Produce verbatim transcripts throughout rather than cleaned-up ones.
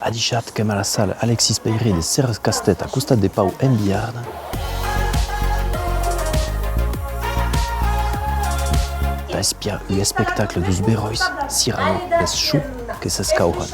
Adishatz, qu'èm a la sala Alexis Peyret de Serres Castèth, a costat de Pau en Biarn, tà espiar un espectacle deus beròis Cyrano, es Chou que s'escauhan.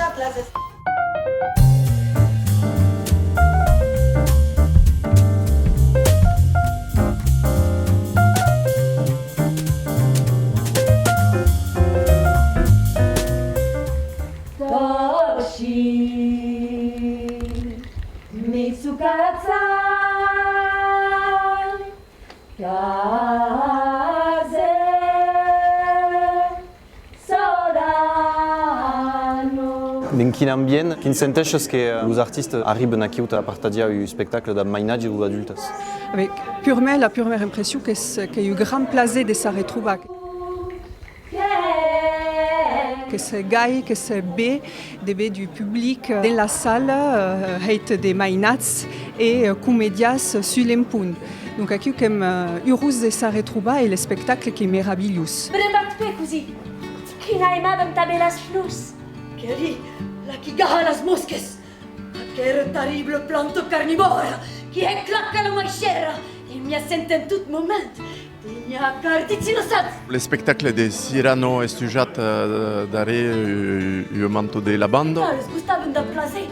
Dens quin ambient, quin senteishes que, eh, los artistes arriben aquiu tà partatjar un espectacle dab mainatges o adultes? Avec, purmèr, la purmèra impression qu'es, qu'ei un grand plaser de s'arretrobar. Qu'es gai, qu'es ben de véder du public dens la sala, eh, hèit de mainats e, eh, comedians sus l'empont. Donc aquiu qu'èm, eh, urós de s'arretrobar e l'espectacle qu'ei meravilhós. Brevat-te, cosin! Quina aimadam tanben las flors! Qu'ei la qui gaha las mosques! Aquera terribla planta carnivòra qui hèc clacar la maishèra e m'i assenta en tot moment! Tenia cardits innocents! L'espectacle de Cyrano estujat, eh, darrèr, eh, ua manta de la banda. Caras gostavan dab plaser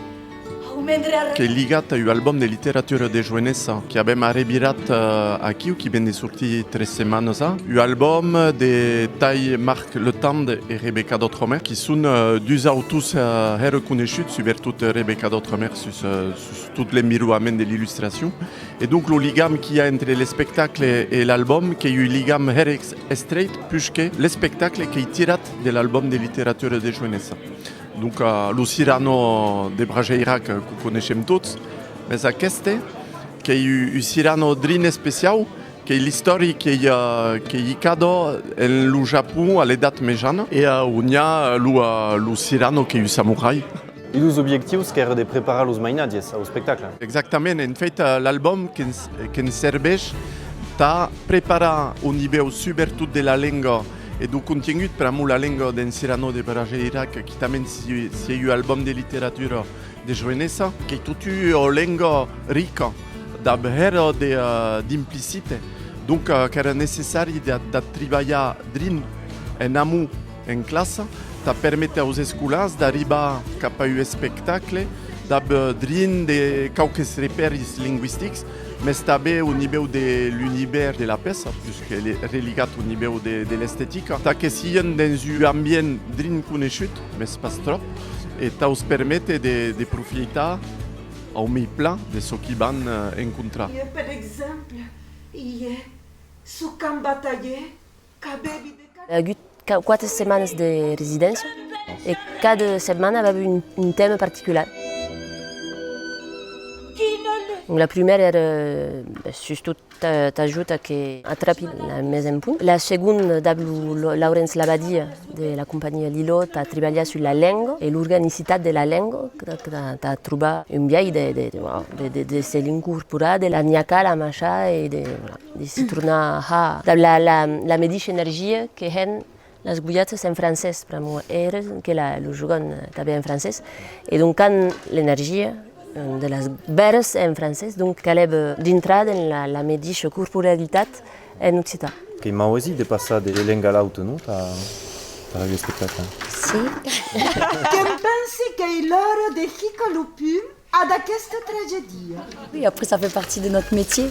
aumendre arren. Qu'ei ligat a un album de literatura de joenessa qu'avem arrevirat, eh, aquiu, qui ven de sortir tres setmanas a. Un album de tai Marc Le Tand e Rebecca Doutremer, qui son, eh, dus autors, eh, hèra coneishuts, subretot Rebecca Doutremer sus, eh, sus tot l'environament de l'illustracion. E donc lo ligam qu'i a entre l'espectacle e l'album qu'ei un ligam hèra ex-, estreit, puishque l'espectacle qu'ei tirat de l'album de literatura de joenessa. Donc, eh, lo Cyrano de Brageirac, eh, qu'o coneishem tots, mes aqueste qu'ei un, un Cyrano drin especiau, qu'ei l'istòria qu'ei, eh, qu'ei hicada en lo Japon a l'Edat Mejana, e, eh, on i a, eh, lo, eh, lo Cyrano qu'ei un samorai. Un deus objectius qu'èra de preparar los mainatges au espectacle. Exactament, en fèit, eh, l'album que'ns, que'ns serveish tà preparar au nivèu, subretot de la lenga e deu contiengut, pr'amor la lenga d'en Cyrano de Brageirac, quitament si, si ei un album de literatura de joenessa, qu'ei totun ua lenga rica, dab hèra de, eh, d'implicite. Donc, eh, qu'èra necessari de, de tribalhar drin en amont en classa, tà perméter aus escolans d'arribar cap a un espectacle dab, eh, drin de quauques repèris lingüistics, mes tanben au nivèu de l'univèrs de la pèça, puishque l'ei religat au nivèu de, de l'estetica, tà que sian dens un ambient drin coneishut, mes pas tròp, e tà'us perméter de, de profieitar au mei plan de çò qui van, eh, encontrar. Ié, per exemple, ié, suu camp Bataillé, qu'avèvi de... A agut qua-, quate setmanas de residéncia e cada setmana avèvi un, un tèma particular. La prumèra èra, eh, sustot t'a-, t'ajut a que atrapi la mesa en punt. La segonda, dab lo, lo Laurence Labadia de la companhia Lilò, tà tribalhar sus la lenga e l'organicitat de la lenga, tà, tà, tà trobar un biais de, de, de, de, de, de se l'incorporar, de la nhacar, la machar e de, voilà, de s'i tornar har dab la, la, la medisha energia que hèn las golhatjas en francés, pr'amor eras que la, lo jogam, eh, tanben en francés. E donc, quand l'energia, eh, de las bèras en francés, donc, calèva, eh, dintrar dens la, la medisha corporalitat en occitan. Qu'ei mausit de passar de lenga a l'auta, non? Tà, tà un espectacle. Si. Que'm pensi qu'ei l'ora de hicar lo pum ad aquesta tragedia. Oui, après, ça fait partie de notre métier,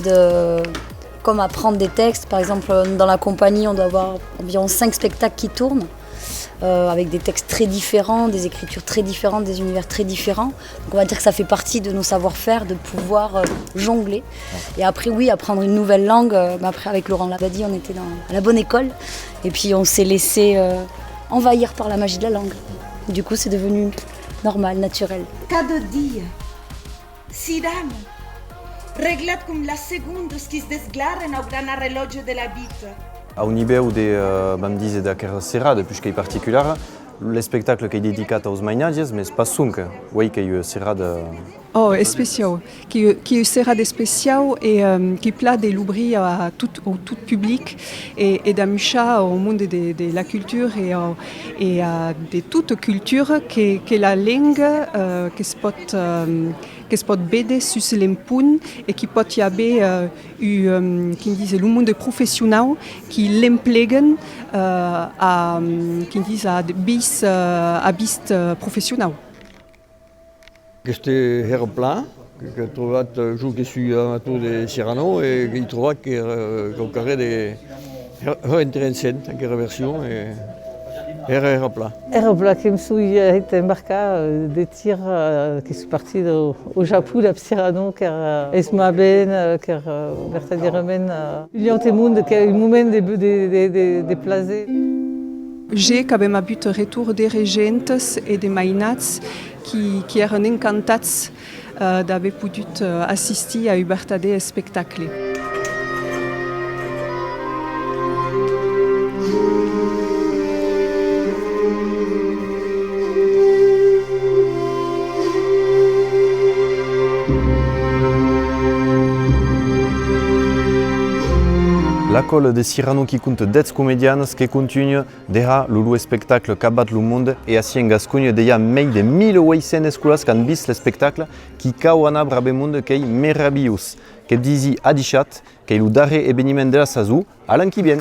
de, comme apprendre des textes. Par exemple, dans la compagnie, on doit avoir environ cinq spectacles qui tournent, euh, avec des textes très différents, des écritures très différentes, des univers très différents. Donc, on va dire que ça fait partie de nos savoir-faire, de pouvoir, euh, jongler. Et après, oui, apprendre une nouvelle langue. Euh, mais après, avec Laurent Labadie, on était dans, à la bonne école. Et puis, on s'est laissé, euh, envahir par la magie de la langue. Du coup, c'est devenu normal, naturel. Cada dia, Cyrano, reglat com las segondas qui's desglarren au gran arrelòtge de la vita. Au nivèu de, eh, vam díser, d'aquera serada, puishqu'ei particulara, l'espectacle qu'ei dedicat aus mainatges, mes pas sonque, uei qu'ei ua serada, eh, Oh, especiau. Que, que serà d'especiau e, ehm, que pla de l'obrir a tot, au tot public e, e d'amuishar au monde de, de la cultura e, au, e a de tota cultura que, que la lenga, eh, que's pòt, ehm, que's pòt véder sus l'empont e que pòt i aver, eh, u, ehm, quin dise, lo monde professionau qui l'empleguen, eh, a, quin dise, a de, bis, eh, a vist, eh, professionau. Aqueste hèra plan, que, que trobat, eh, jo que sui amator de Cyrano, e qu'èi trobat que, eh, quauquarren de hèra, hèra interessant, aquera version, e hèra, hèra plan. Hèra plan que'm soi hèit embarcar, eh, de tira, eh, que soi partida au, au Japon dab Cyrano, qu'èra, eh, esmavent, eh, qu'èra, eh, vertadierament, eh, un aute monde, qu'èra un moment de, de, de, de, de plaser. Ges qu'avem avut retorn de regents e de mainats qui, qui èran encantats, eh, d'aver podut, eh, assistir a un vertadèr espectacle. La còla de Cyrano qui compta dètz comedians que contunha de har lo, lo espectacle Cabat lo monde, e ací en Gasconha de i a mei de mila ueit cents escolars qu'an vist l'espectacle. Qui cau anar brabe monde, qu'ei meravilhós. Que disi adishatz, qu'ei lo darrèr eveniment de la sason, a l'an qui vien.